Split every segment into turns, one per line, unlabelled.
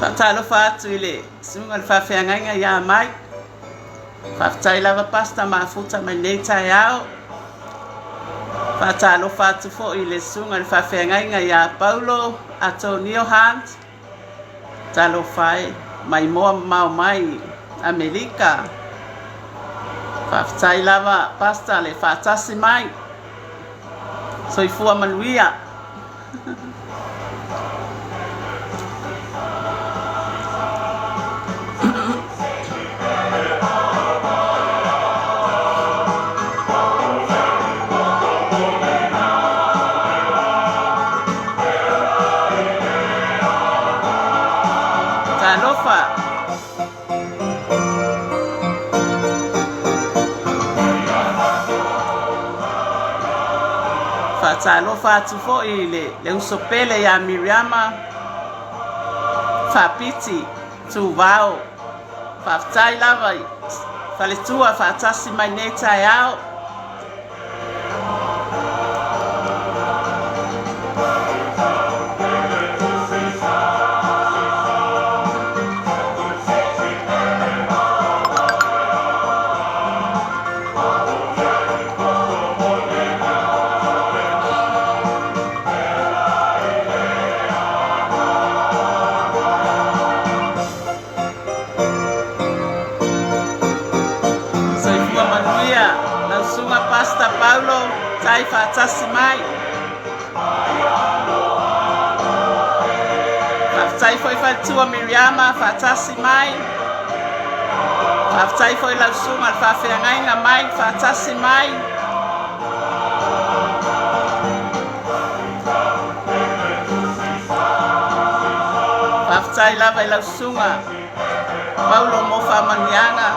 Faatalofa atu i le susuga i le faafeagaiga ia Mike. Faafetai lava Pastor Mafuta mai lenei taeao. Faatalofa atu foi i le susuga i le faafeagaiga ia Paulo Atonio Hunt. Talofa e, maimoa mamao mai Amerika. Faafetai lava Pastor le faatasi mai. Soifua manuia. Talofa. Faatalofa atu foi i le, le uso pele ia Miriama Faapiti Tuvao. Faafetai lava i faletua faatasi mai nei taeao. Soifua manuia lau susuga Pastor Paulo tai faatasi mai. Faafetai foi faletua Miriama faatasi mai. Faafetai foi lau susuga le faafeagaiga Mike faatasi mai. Faafetai lava i lau susuga Paulo mo faamanuiaga.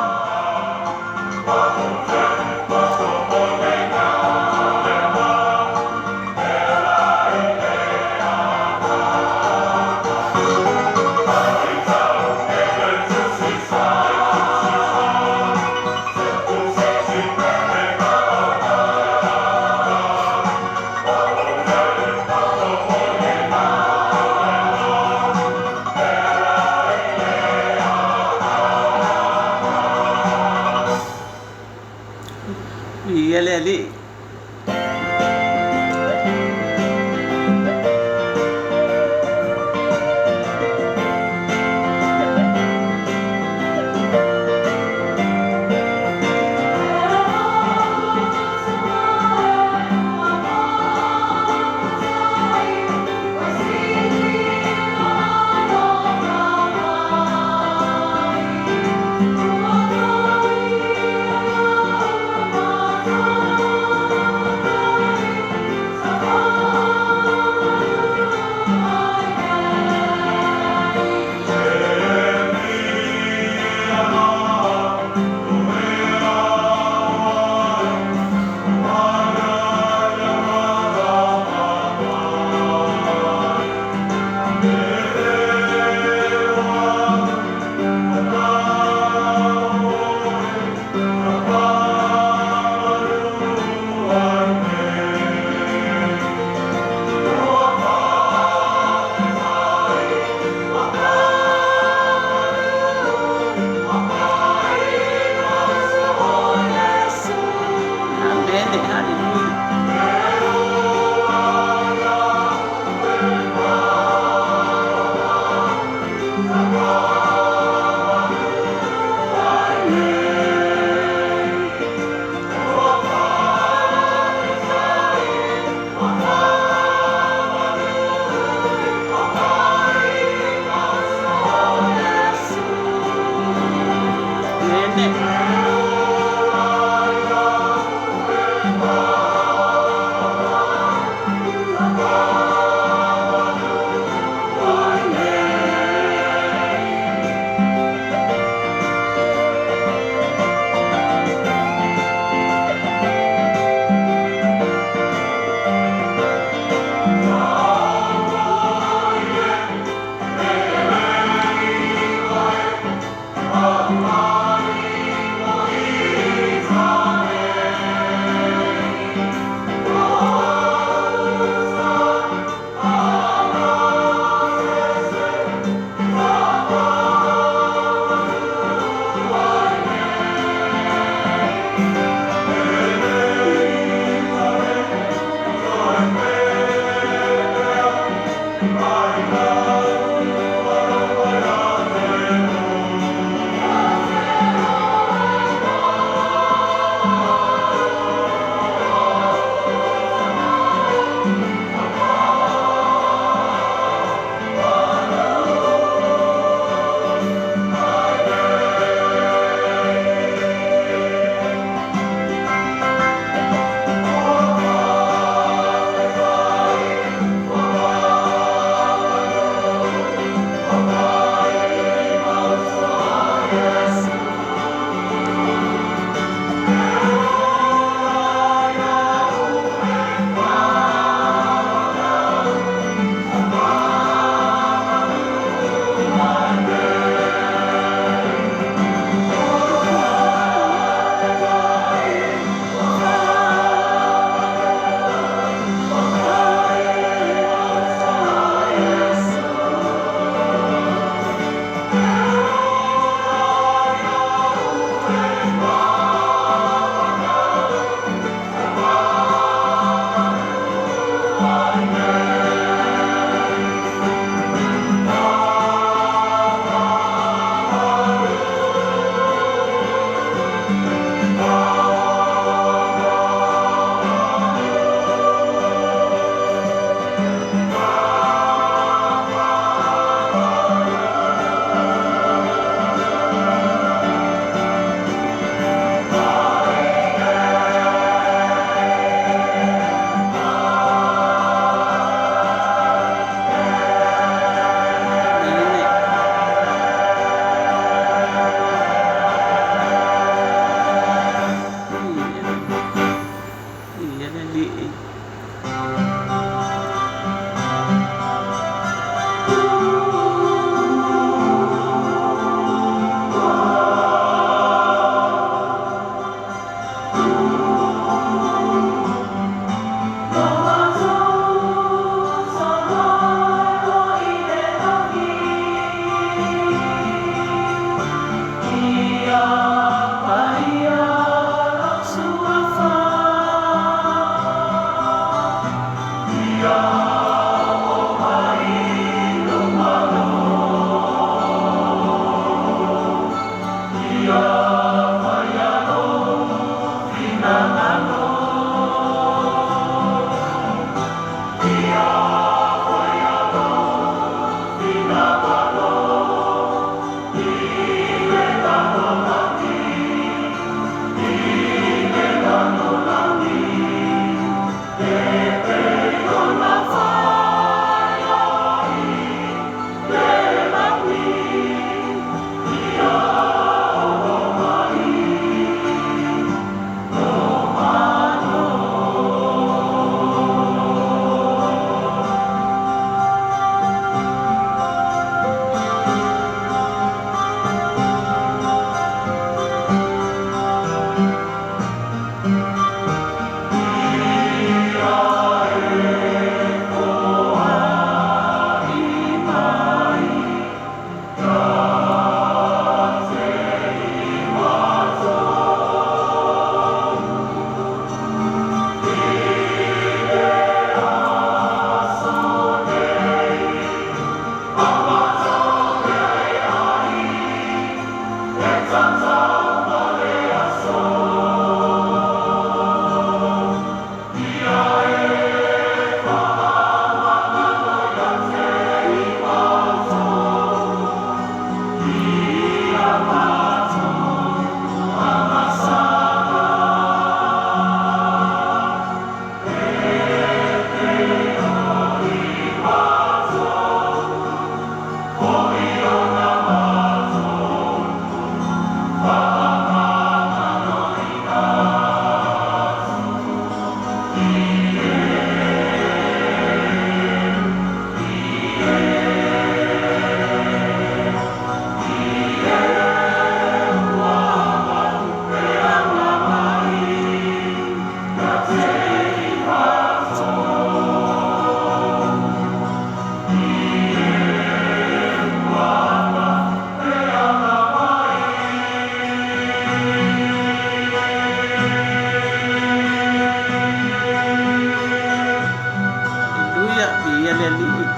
Aleluia, viia le Alii.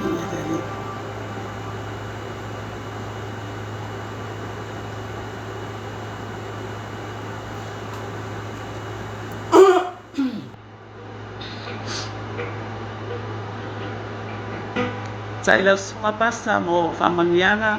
Viia le Alii. Faafetai lau Susuga Pasta mo faamanuiaga.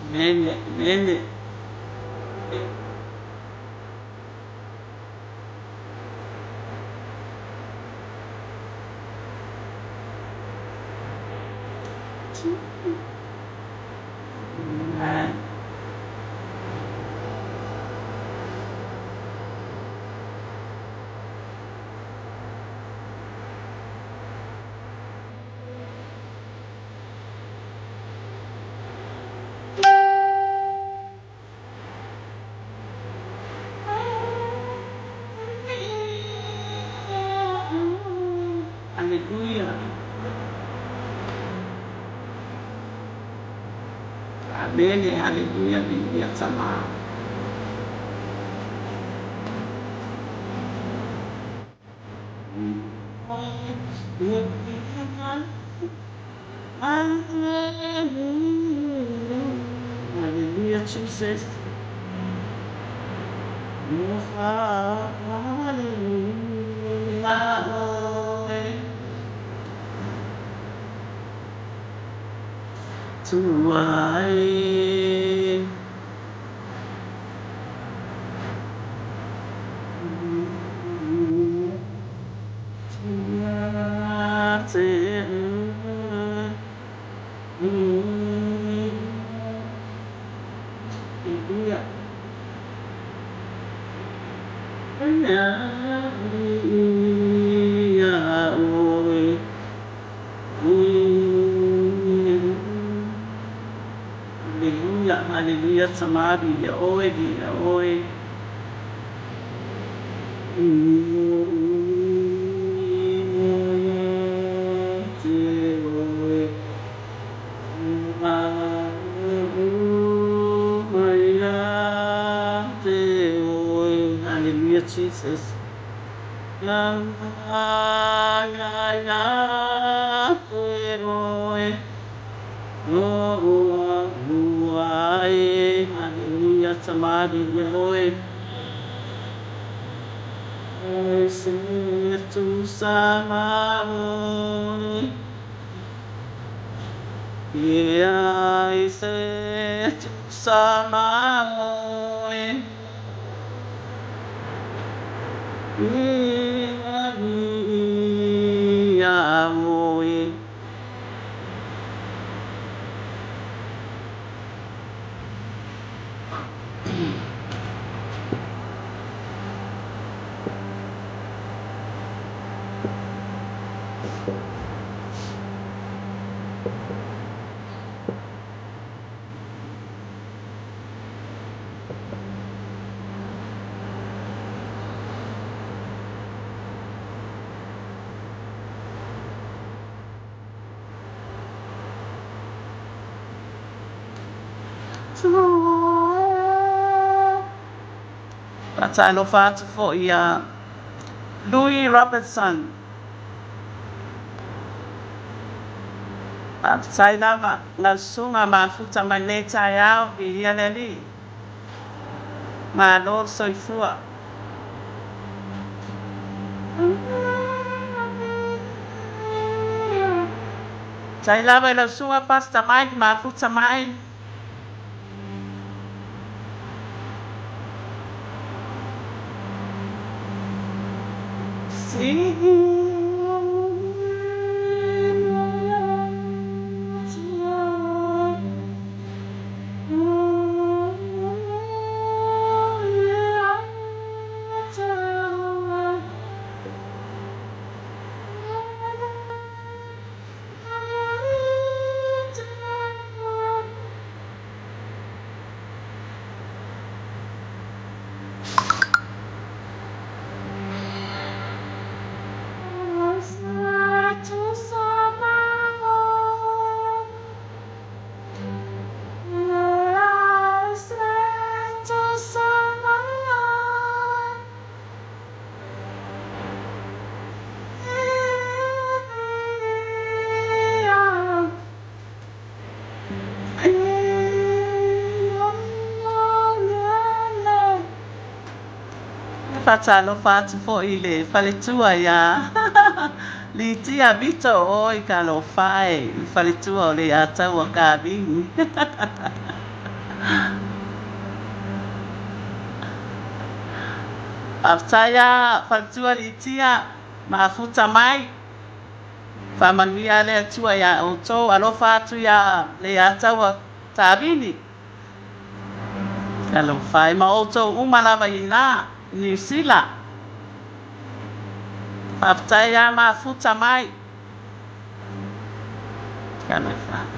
Amene, amene. Amen. Aleluia. Amene, aleluia, viia Tama. Hallelujah, Jesus. Hallelujah. Tuai. Hallelujah. Hallelujah, hallelujah, Tama, viia oe, viia oe. Hallelujah, Jesus. Ya, ya, ya, te oe. Oh, oh, oh, hallelujah, Tama, viia oe. Se tu sama oe. Ia se tu sama oe. Ia oe. Faatalofa atu foi ia Louis Robertson. Faafetai lava lau susuga mafuta mai lenei taeao, viia le Alii. Malo le soifua. Faafetai lava i lau susuga Pastor Mike mafuta mai. Faatalofa atu foi i le faletua iā Litia Vito oi talofa e i le faletua o le Ataua Kavini. Faafetai a faletua Litia mafuta mai. Faamanuia le Atua iā outou, alofa atu iā Leiataua Tavini. Talofa e ma outou uma lava i ina i Niu Sila. Faafetai lava mafuta mai. Talofa.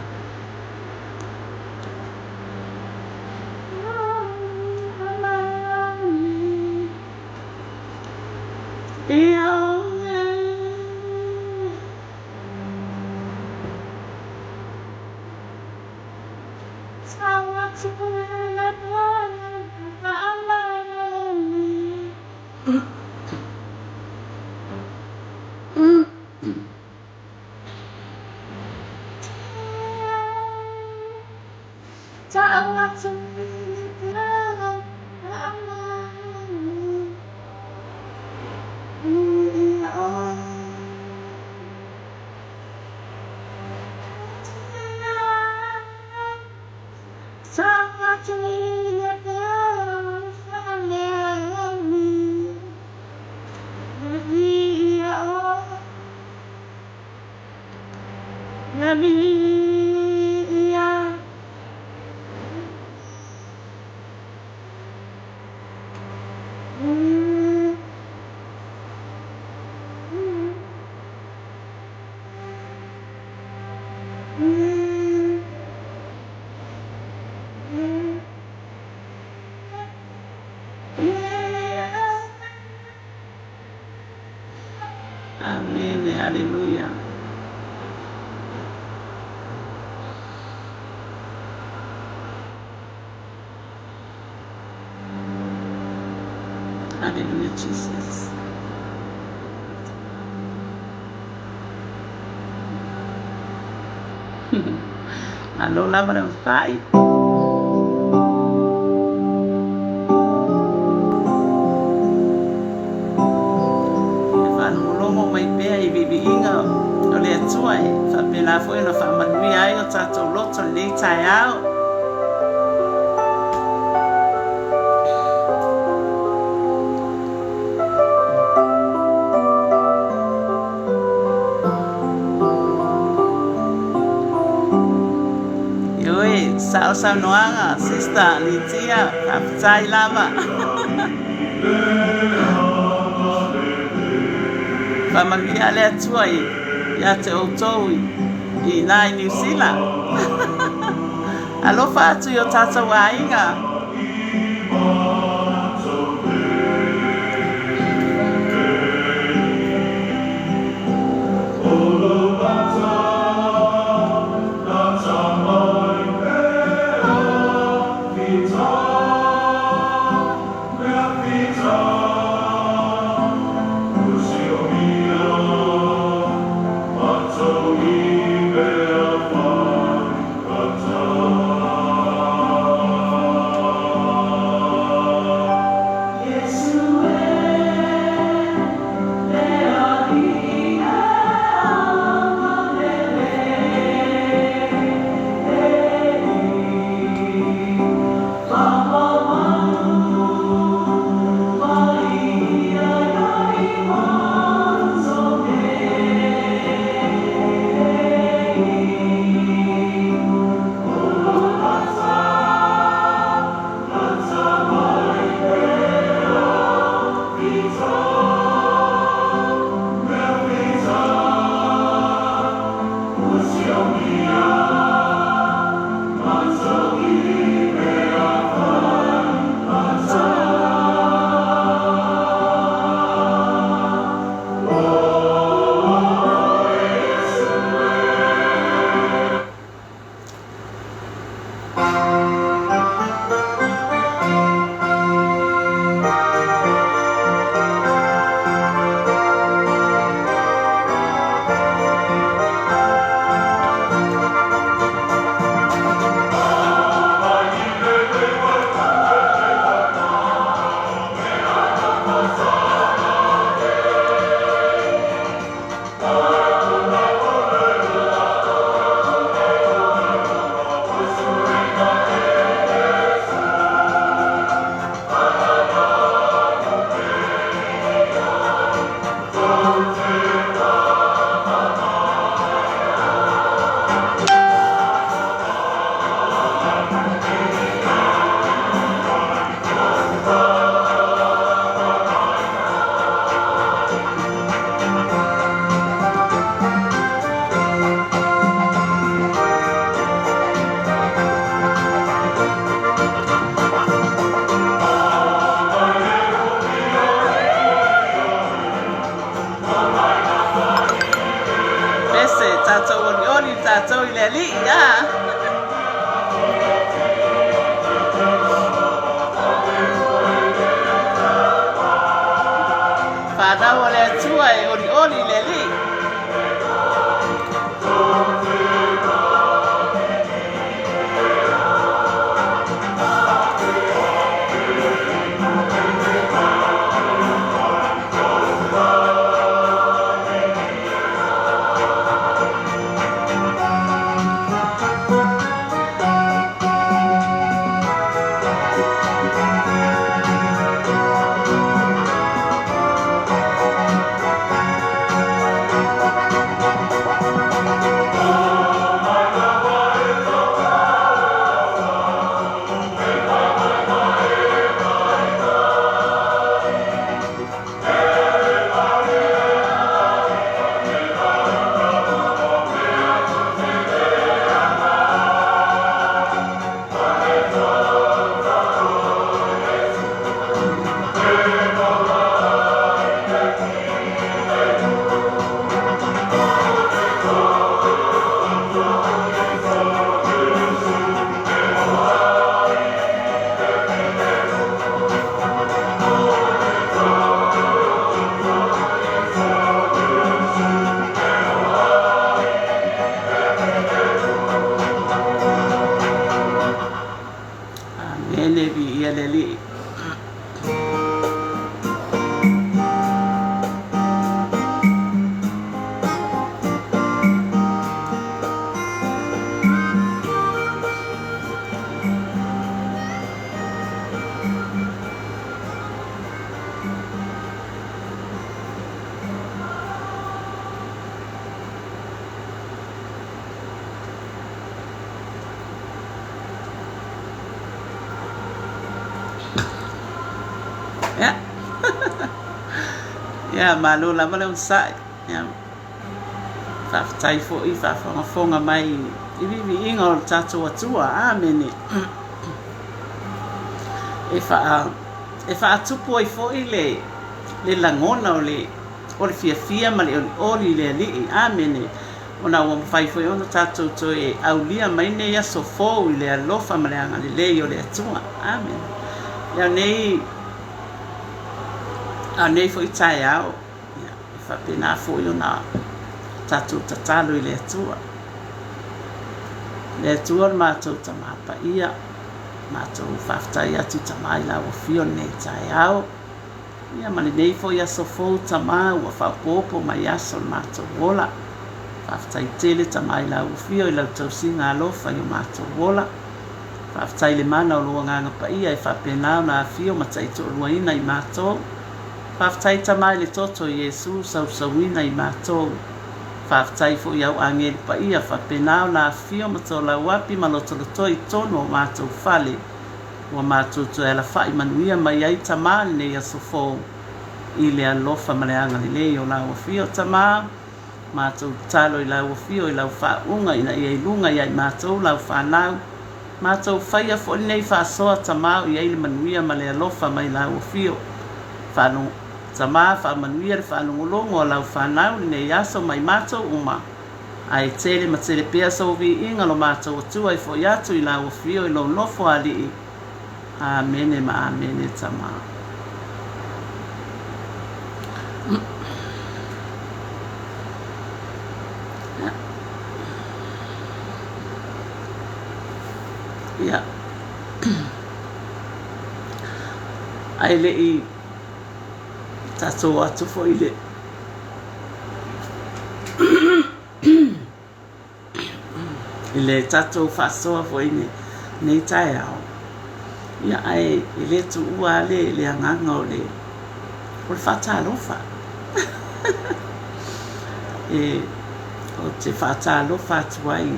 Amene, haleluia. Haleluia Jesus. Malo lava le mafai. E faalogologo mai pea i viiviiga o le Atua e faapena foi ona faamanuia ai o tatou loto i lenei taeao. Ioe, sao saunoaga, Sister Litia, faafetai lava. Faamanuia le Atua ia te outou i inā i Niu Sila. Alofa atu i o tatou aiga. olioli i le Alii. Amene, viia le Alii. Ia. Ia, malo lava le onosai. Ia. Faafetai foi faafogafoga mai i viiviiga o le tatou Atua. Amene. E faa e faatupu ai foi le le lagona o le o le fiafia ma le olioli i le Alii. Amene. Ona ua mafai foi ona tatou toe aulia mai nei aso fou i le alofa ma le agalelei o le Atua. Amene. Ia nei, a nei foi taeao, ia, e faapena foi ona tatou tatalo i le Atua. Le Atua le matou Tama Paia, matou faafetai atu Tama i lau afio i lenei taeao. Ia ma lenei foi aso fou Tama ua faaopoopo mai aso o le matou ola. Faafetai tele Tama i lau afio i lau tausiga alofa i o matou ola. Faafetai i le mana o lou Agaga Paia e faapena ona afio ma taitoaluaina i matou. Faafetai Tama i le toto o Iesu sausauina i matou. Faafetai foi i au agelu paia faapena ona afio ma tolauapi ma lotolotoi i totonu o matou fale. Ua matou toe alafai manuia mai ai Tama lenei aso fou i le alofa ma le agalelei o lau Afio Tama. Matou tatalo i lau Afio i lau faauuga ina ia i luga ia i matou lau fanau. Matou faia foi lenei faasoa Tama o i ai le manuia ma le alofa mai lau Afio. Faalo Tama faamanuia le faalogologo a lau fanau lenei aso mai matou uma. Ae tele ma tele pea sou viiga lo matou Atua e foi atu i lau afio i lou nofo a alii. Amene ma Amene Tama. Ia. Ae le i tatou atu foi i le I le tatou faasoa foi i lenei taeao, ia ae e le tuua lava le agaga o le o le faatalofa. E ou te faatalofa atu ai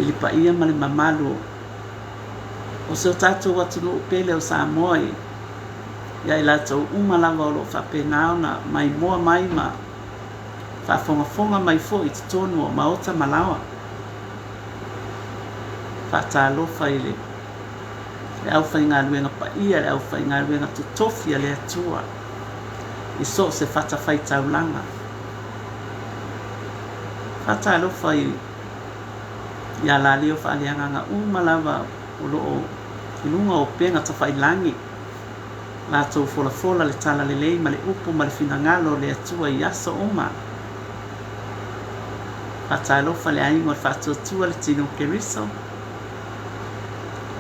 i le paia ma le mamalu o si o tatou atunuu pele o Samoa i ia i latou uma lava o lo o faapena ona maimoa mai ma faafogafoga mai foi i totonu o maota ma laoa. Faatalofa i le aufaigaluega paia, le aufaigaluega totofi a le Atua i so o se fatafaitaulaga. Faatalofa i alaleo faaleagaga uma lava o lo o i luga o upega tafailagi. latou folafola le talalelei ma le upu ma le finagalo o le Atua i aso uma. Faatalofa le aiga o le Faatuatua le Tino o Keriso.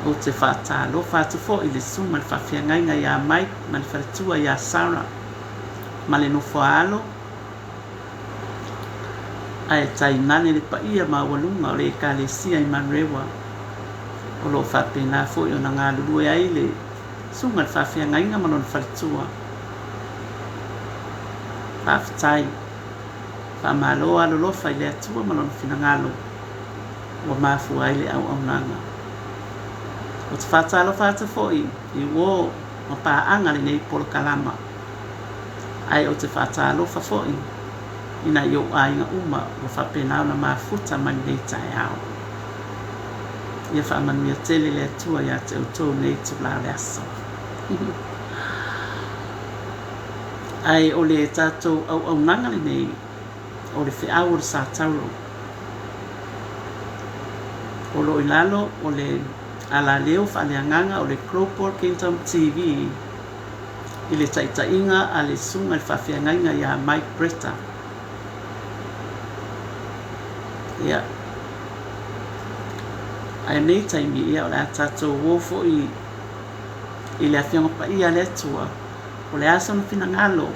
Ou te faatalofa atu foi i le susuga i le faafeagaiga ia Mike ma le faletua ia Sarah ma le nofo-a-alo, ae tainane le paia maualuga o le Ekalesia i Manurewa o lo o faapena foi ona galulue ai le susuga i le faafeagaiga ma lona faletua. Faafetai. Faamalo alolofa i le Atua ma Lona finagalo ua mafua ai le auaunaga. Ou te faatalofa atu foi i uo ma paaga lenei polokalama, ae ou te faatalofa foi i nai ou aiga uma ua faapena ona mafuta mai lenei taeao. Ia faamanuia tele le Atua ia te outou i lenei itula o le aso. Ae o le tatou auaunaga lenei, o le feau o le Satauro. O lo o i lalo o le alaleo faaleagaga o le Global Kingdom TV i le taitaiga a le Susuga i le Faafeagaiga ia Mike Bretta. Ia. Ae nei taimi, ia o le a tatou o foi i le Afioga Paia a le Atua, po o le a sona finagalo,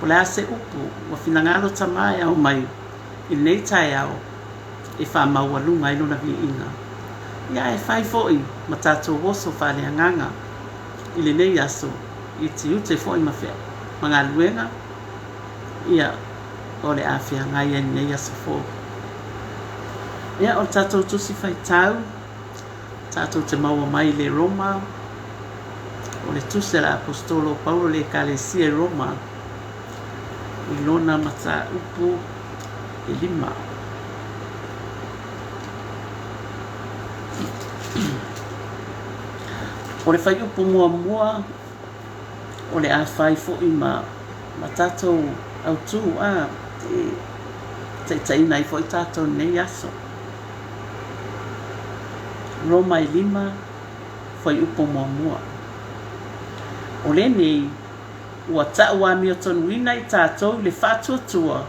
po o le a se upu ua finagalo Tama e aumai i lenei taeao e faamaualuga ai lona viiga. Ia ae fai foi ma tatou oso faaleagaga i lenei aso i tiute foi ma ma galuega ia o le a feagai ai lenei aso fou. Ia o le tatou tusi faitau tatou te maua mai le Roma o le tusi a le Aposetolo o Paulo i le Ekalesia i Roma i lona mataupu e 5. O le fuaiupu muamua o le a fai foi ma, ma tatou autū a, e taitaiina ai foi tatou i lenei aso. Roma e 5, fuaiupu muamua. O lenei, ua ta'u amiotonuina i tātou i le faatuatua,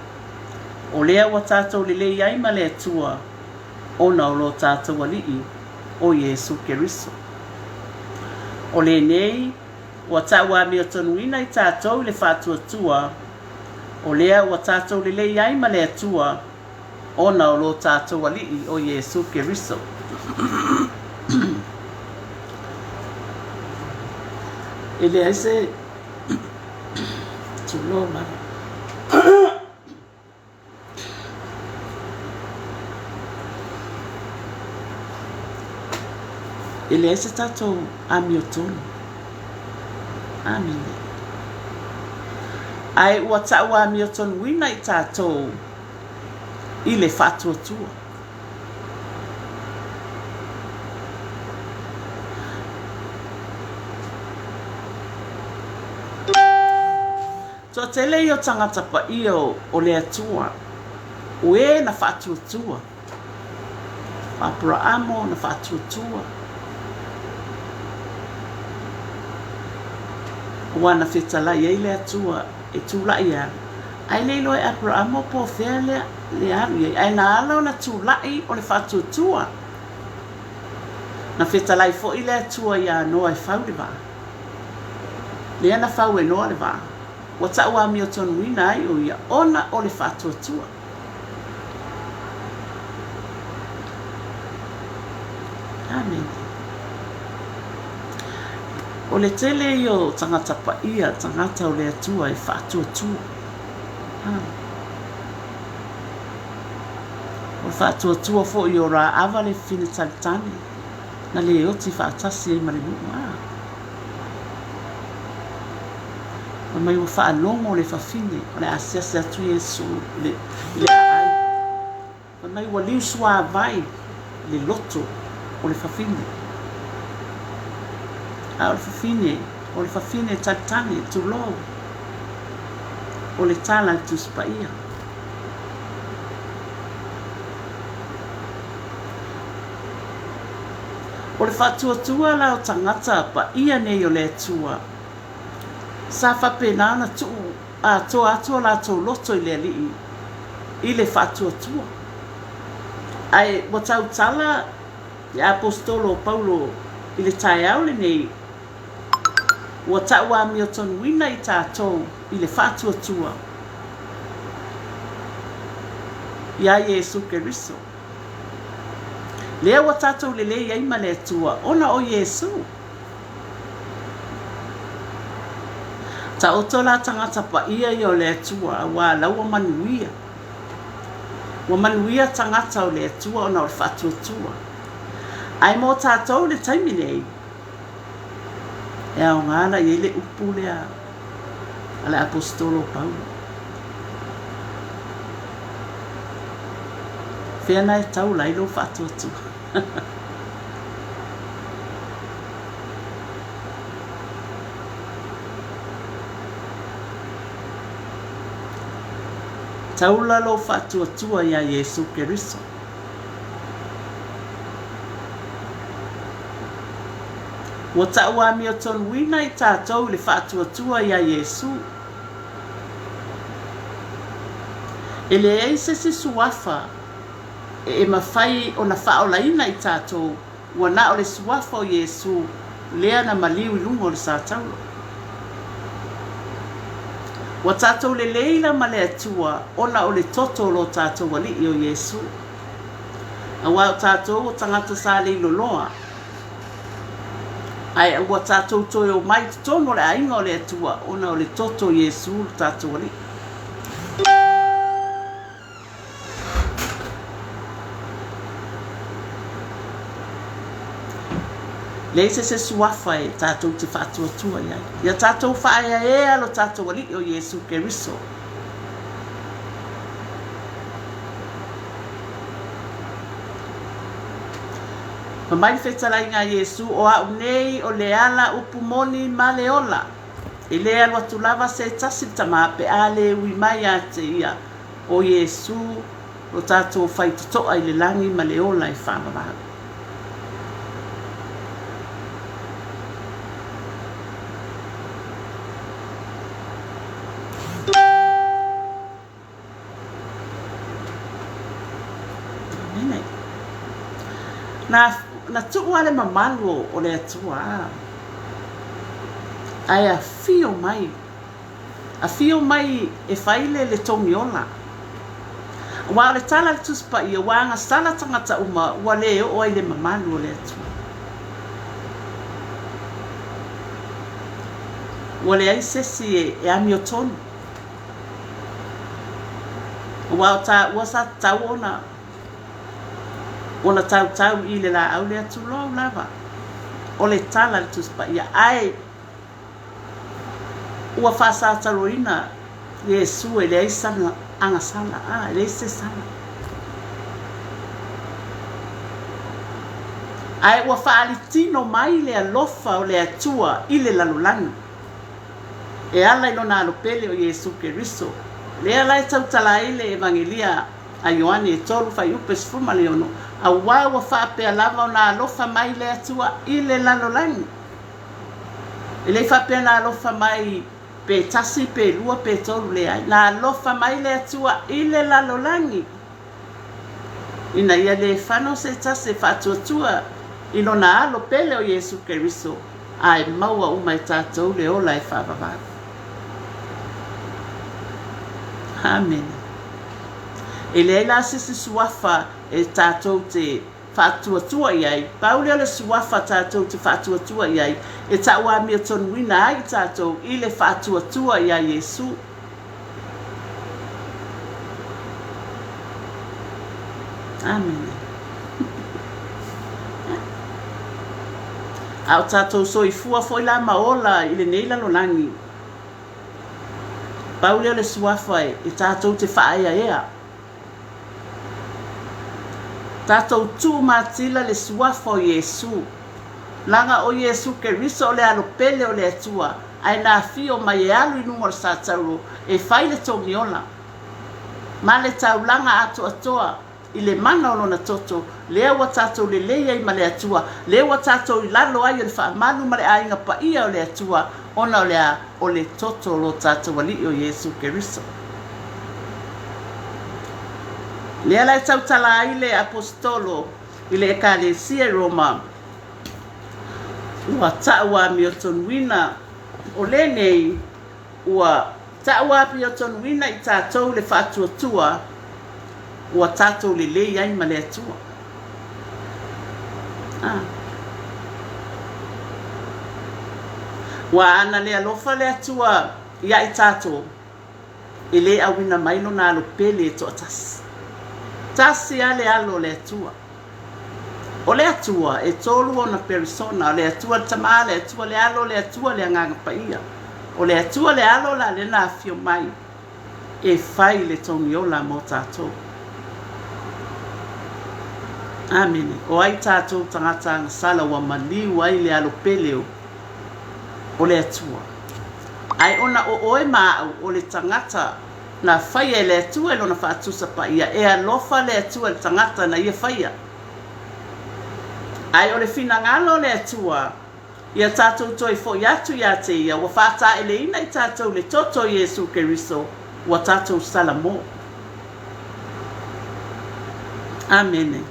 o lea ua tātou lelei ai ma le Atua, ona o lo tātou Alii, o Iesu Keriso. O lenei, ua ta'u amiotonuina i tātou i le faatuatua, o lea ua tātou lelei ai ma le Atua, ona o lo tātou Alii o Iesu Keriso. E leai se tulou lava. E leai se tatou amiotonu. Amene. Ae ua ta'u amiotonuina i tātou i le faatuatua. Toatele ia o tagata paia o le Atua, o e na faatuatua. O Aperaamo na faatuatua. Ua na fetalai ai le Atua e tula'i e alu, ae le iloa e Aperaamo po o fea lea le alu i ai, ae na ala ona tula'i o le faatuatua. Na fetalai foi le Atua iā Noa e fau le vaa. Lea na fau e Noa le vaa, ua ta'u amiotonuina ai o ia ona o le faatuatua. Amene. O le tele ia o tagata paia, tagata o le Atua e faatuatua. O le faatuatua foi o Raava le fafine talitane, na le oti faatasi ai ma le nuu. Fai mai ua faalogo le fafine o le a asiasi atu Iesu i le aai. Fai mai ua liusuavai le loto o le fafine. A o le fafine, o le fafine talitane, tulou, o le tala a le Tusi Paia. O le faatuatua la o tagata paia nei o le Atua. Sa faapena ona tuu atoa atu o latou loto i le Alii i le faatuatua. Ae ua tautala le Aposetolo o Paulo i le taeao lenei, ua tau amiotonuina i tatou i le faatuatua iā Iesu Keriso. Lea ua tatou lelei ai ma le Atua ona o Iesu. Taoto la tagata paia ia o le Atua auā la ua manuia. Ua manuia tagata o le Atua ona o le faatuatua. Ae mo tatou i le taimi nei, e aoga la i ai le upu lea a le Aposetolo o Paulo. Fea na e taula ai lou faatuatua? Taula lou faatuatua iā Iesu Keriso. Ua tau amiotonuina i tatou i le faatuatua iā Iesu. E leai se isi suafa e mafai ona faaolaina i tatou, ua na o le suafa o Iesu lea na maliu i luga o le satauro. Ua tatou lelei la ma le Atua ona o le toto o lo tatou Alii o Iesu. Aua o tatou o tagata sa leiloloa, ae ua tatou toe omai i totonu o le aiga o le Atua ona o le toto o Iesu lo tatou Alii. Leai se se suafa e tatou te faatuatua i ai. Ia tatou faaeaea lo tatou Alii o Iesu Keriso. Fai mai le fetalaiga a Iesu, O au nei o le ala upu moni ma le ola. E le alu atu lava se tasi i le Tama pe a le ui mai ia te ia. O Iesu lo tatou faitotoa i le lagi ma le ola e faavavau. Amene. Na, na tuu lava le mamalu o le Atua, ae afio mai Afio mai e fai le le togiola. Aua o le tala a le Tusi Paia, ua agasala tagata uma ua le oo ai le mamalu o le Atua. Ua leai se isi e amiotonu. Aua o taua sa tatau ona ona tautau i le laau lea, tulou lava, o le tala a le Tusi Paia. Ae Ua faasataloina Iesu e leai sana agasala, a, e leai se sala. Ae ua faalitino mai le alofa o le Atua i le lalolagi, e ala i Lona Alo Pele o Iesu Keriso, lea la e tautala ai le Evagelia a Ioane e 3 fuaiupu 16, Auā ua faapea lava ona alofa mai le Atua i le lalolagi. E le i faapea na alofa mai pe tasi, pe lua, pe tolu, leai. Na alofa mai le Atua i le lalolagi, ina ia le fano se tasi e faatuatua i Lona Alo pele o Iesu Keriso, a e maua uma e tatou le ola e faavavau. Amene. E leai la se isi suafa e tatou te faatuatua i ai, pau lea o le suafa tatou te faatuatua i ai, e tauamiotonuina ai tatou i le faatuatua iā Iesu. Amene. A o tatou soifua foi la ma ola i lenei lalolagi, pau lea o le suafa e tatou te faaeaea. Tatou tuu matila le suafa o Iesu. Leaga o Iesu Keriso o le Alo pele o le Atua, ae na afio mai e alu i luga o le satauro e fai le togiola ma le taulaga atoatoa i le mana o Lona toto, lea ua tatou lelei ai ma le Atua, lea ua tatou i lalo ai o le faamalu ma le aiga paia o le Atua, ona o le a? O le toto o lo tatou Alii o Iesu Keriso. Lea la e tautala ai le Aposetolo i le Ekalesia i Roma, ua tau amiotonuina o lenei ua tau amiotonuina i tatou le faatuatua ua tatou lelei ai ma le Atua. Ah. Ua ana le alofa le Atua ia i tatou, e le auina mai lona alo pele e toatasi. Tasi lava le alo o le Atua. O le Atua, e tolu ona perisona, o le Atua le Tama, le Atua le Alo, le Atua le Agaga Paia. O le Atua le Alo la lea na afio mai e fai le togiola mo tatou. Amene. O ai tatou tagata agasala ua maliu ai le alo pele o le Atua? Ae ona o oe ma au o le tagata Na faia e le Atua i lona faatusa paia, e alofa le Atua i le tagata na ia faia. Ae o le finagalo o le Atua, ia tatou toe foi atu ia te Ia, ua faataeleina i tatou le toto o Iesu Keriso, ua tatou salamo. Amene.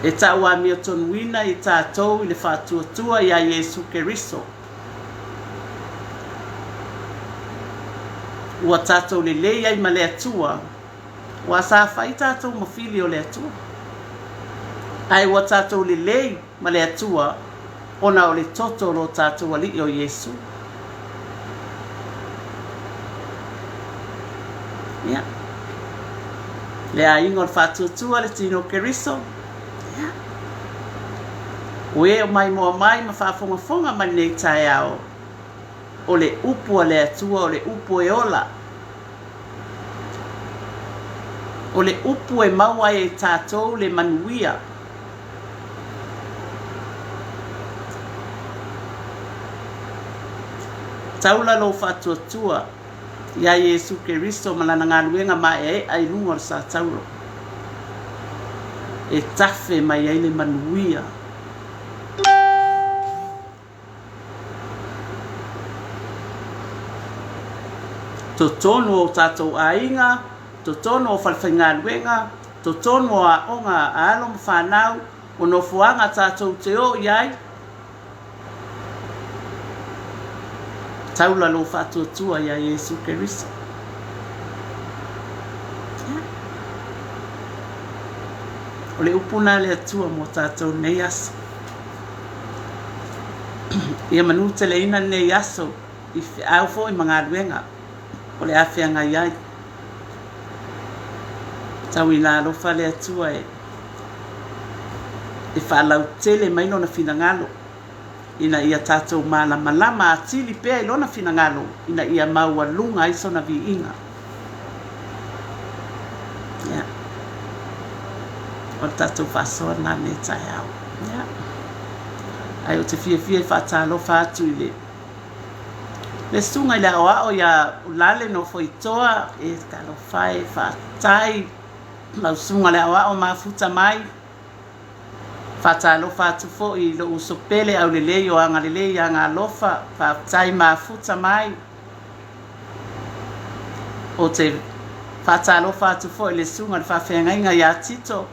E tauamiotonuina i tatou i le faatuatua iā Iesu Keriso. Ua tatou lelei ai ma le Atua, ua sa fai tatou ma fili o le Atua. Ae ua tatou lelei ma le Atua ona o le toto o lo tatou Alii o Iesu. Ia. Le aiga o le faatuatua, le tino o Keriso. Ia. O e o maimoa mai ma faafogafoga mai lenei taeao, o le upu a le Atua, o le upu e ola. O le upu e maua ai e tatou le manuia. Taula lou faatuatua iā Iesu Keriso ma Lana galuega maeaea i luga o le satauro, e tafe mai ai le manuia. Totonu o tatou aiga, totonu o falefaigaluega, totonu o aoga a alo ma fanau, o nofoaga tatou te o i ai, taula lou faatuatua iā Iesu Keriso. O le upu lena a le Atua mo tatou nei aso. Ia manuteleina lenei aso i feau foi ma galuega o le a feagai ai. Tau ina alofa le Atua e e faalautele mai Lona finagalo ina ia tatou malamalama atili pea i Lona finagalo ina ia maualuga ai sona viiga. Ia. O le tatou faasoa lena i lenei taeao. Ia. Ae ou te fiafia e faatalofa atu i le le susuga i le aoao ia Lale Nofoitoa, e talofa e, faafetai lau susuga i le aoao mafuta mai. Faatalofa atu foi i lou uso pele aulelei o Agalelei Agalofa, faafetai mafuta mai. Ou te faatalofa atu foi i le susuga i le faafeagaiga ia Tito,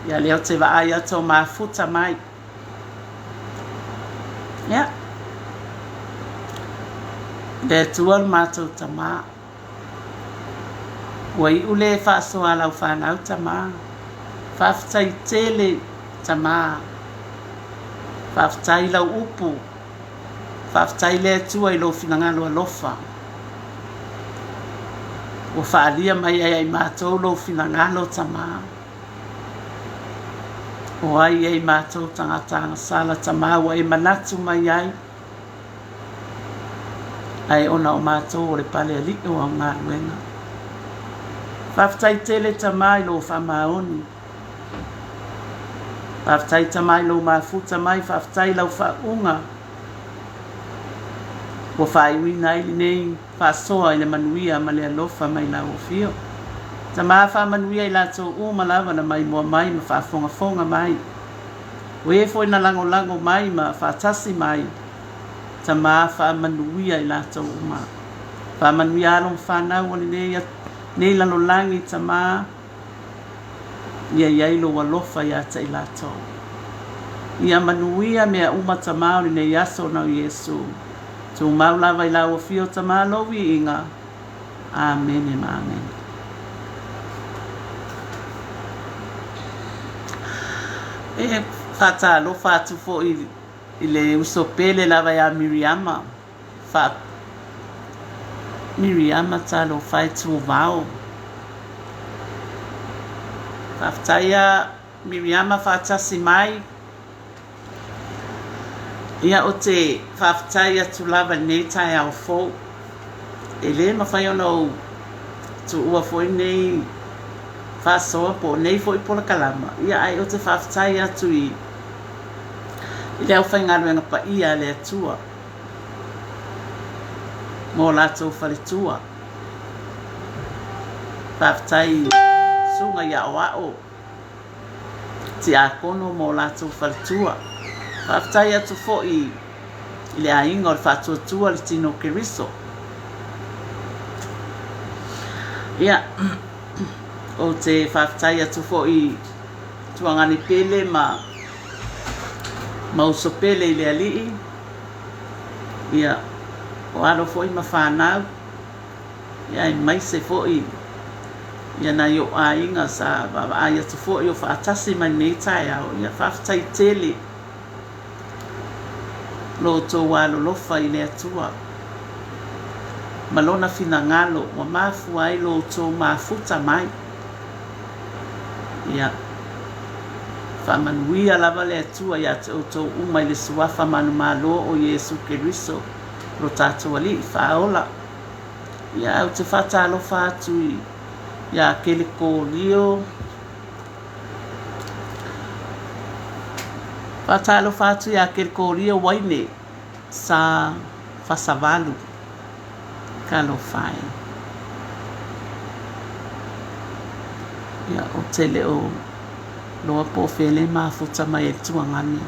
ia lea ou te vaai atu o mafuta mai. Ia, le Atua lo matou Tama. Ua iu le faasoa a lau fanau Tama. Faafetai tele Tama. Faafetai i lau upu. Faafetai le Atua i lou finagalo alofa. Ua faaalia mai ai ia i matou lou finagalo Tama. O ai ea i matou tagata agasala Tama ua e manatu mai ai. Ae ona o matou o le pale alii o au galuega. Faafetai tele Tama i lou faamaoni. Faafetai Tama i lou mafuta mai, faafetai i lau faauuga. Ua faaiuina ai lenei faasoa i le manuia ma le alofa mai lau Afio. Tama faamanuia i latou uma lava na maimoa mai ma faafogafoga mai. O e foi na lagolago mai ma faatasi mai, Tama faamanuia i latou uma. Faamanuia alo ma fanau o lenei, nei lalolagi, Tama, ia i ai lou alofa ia te i latou. Ia manuia mea uma Tama o lenei aso ona o Iesu. Tumau lava i lau afio Tama lou viiga. Amene ma amene. E faatalofa atu foi i le uso pele lava ia Miriama. Fa Miriama talofa e Tuuvao. Faafetai ia Miriama faatasi mai. Ia ou te faafetai atu lava i lenei taeao fou. E le mafai ona ou tuua foi lenei faasoa po o nei foi polokalama, ia ae ou te faafetai atu i le aufaigaluega paia a le Atua mo latou faletua. Faafetai i susuga i aoao tiakono mo latou faletua. Faafetai atu foi i le aiga o le Faatuatua le Tino o Keriso. Ia, ou te faafetai atu foi i Tuagane Pele ma ma uso pele i le Alii, ia, o alo foi ma fanau, ia aemaise foi ia nai ou aiga sa vaavaai atu foi o faatasi mai lenei taeao, ia faafetai tele lo outou alolofa i le Atua ma Lona finagalo ua mafua ai lo outou mafuta mai. Ia faamanuia lava le Atua ia te outou uma i le Suafa manumalo o Iesu Keriso, lo tatou Alii Faaola. Ia, ae ou te faatalofa atu ia Kelekolio. Faatalofa atu ia Kelekolio Waine Sa Fasavalu. Talofa e. Ia, ou te le o loa po o fea le mafuta mai ai le tuagane.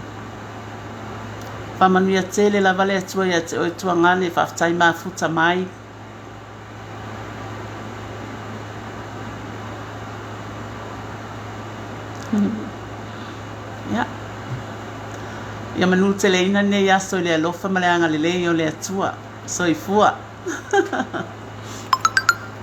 Faamanuia tele lava le Atua ia te oe tuagane, faafetai mafuta mai. Ia, ia manuteleina lenei aso i le alofa ma le agalelei o le Atua. Soifua.